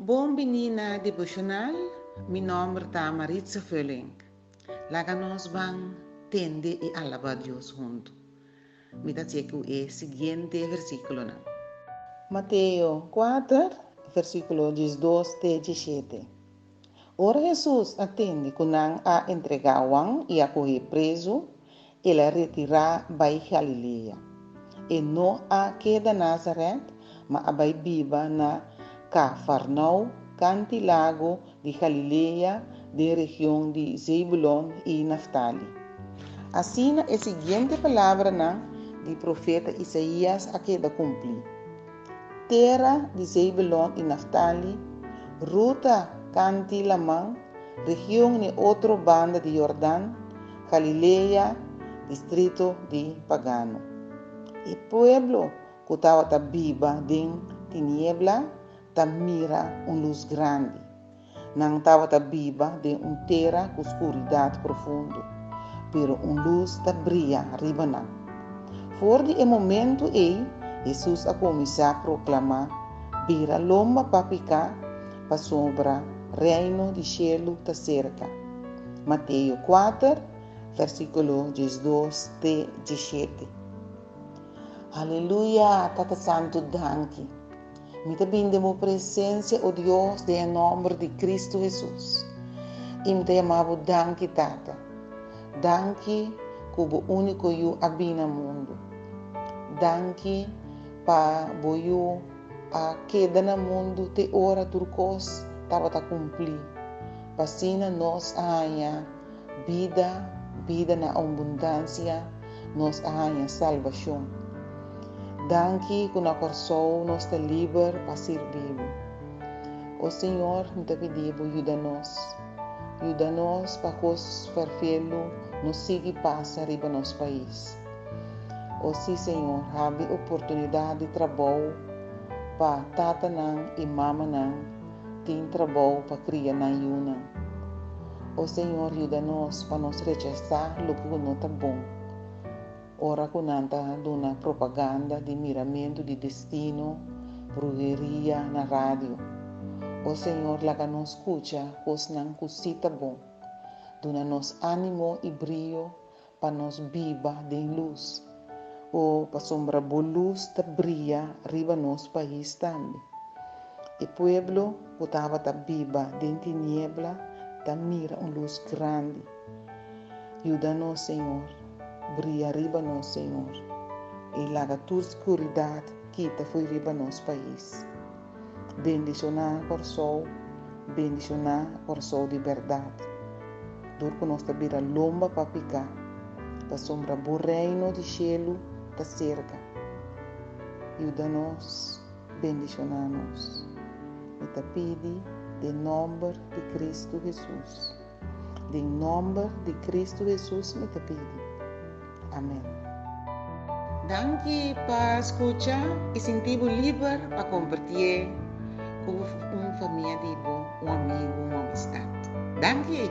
Bon bini na Devocional, mi nomber ta Maritza Veuling. Laga nos ban tende i alaba Dios huntu. Mi ta chek ku e siguiente versíkulonan. Mateo 4, versíkulo 12 te 17. Ora Hesus a tende ku nan a entregá Huan i a koh'é prezu, el a retirá bai Galilea. E no a keda Nazaret, ma a bai biba na Kafarnou, kanti lago di Galilea den region di Zebulon i Naftali. Asina e siguiente palabranan di profeta Isaías a keda kumplí, Tera di Zebulon i Naftali, ruta kanti laman, region n'e otro banda di Yordan, Galilea, distrito di pagano. E pueblo ku tabata biba den tiniebla ta mira un lus grandi. Nan tabata biba den un tera ku skuridat profundo, pero un lus ta bria riba nan. For di e momentu ei, Hesus a kuminsá proklamá, Bira lomba pa piká, pasobra Reino di shelu ta serka. Mateo 4, versíkulo 12 te 17. Aleluya! Tata Santu, danki. Mi ta bin den bo presencia, o Dios, den e nomber di Cristo Jesus. I mi ta yama bo danki, Tata. Danki ku bo úniko Yu a bin na mundu. Danki pa bo Yu a keda na mundu te ora tur kos tabata kumplí, pa asina nos a haña bida, bida na abundansia, nos a haña salbashon. Danki ku na Kòrsou nos ta liber pa sirbi bo. O Señor, mi ta pidi bo yuda nos. Yuda nos pa kos ferfelu no sigui pasa riba nos pais. O sí, Señor, habri oportunidat di trabou pa tatanan i mamanan tin trabou pa kria nan yunan. O Señor, yuda nos pa nos rechasá loke ku no ta bon ora ku nan ta duna propaganda di miramentu di destino, bruheria na radio. O Señor, laga nos skucha kosnan ku sí ta bon. Duna nos ánimo i brio pa nos biba den lus. O pasobra bo lus ta bria riba nos pais tambe. E pueblo ku tabata biba den tiniebla ta mira un lus grandi. Yuda nos, Señor, bria riba nos, Señor, i laga tur skuridat kita fo'i riba nos pais. Bendishoná Kòrsou, bendishoná Kòrsou di bèrdat. Dor ku nos ta bira lomba pa piká, pasobra bo Reino di shelu ta serka. Yuda nos, bendishoná nos. Mi ta pidi den nòmber di Kristu Hesus. Den nòmber di Kristu Hesus mi ta pidi. Amen. Danki pa skucha i sinti bo liber pa kompartié ku un famia di bo, un amigu, un amistat. Danki!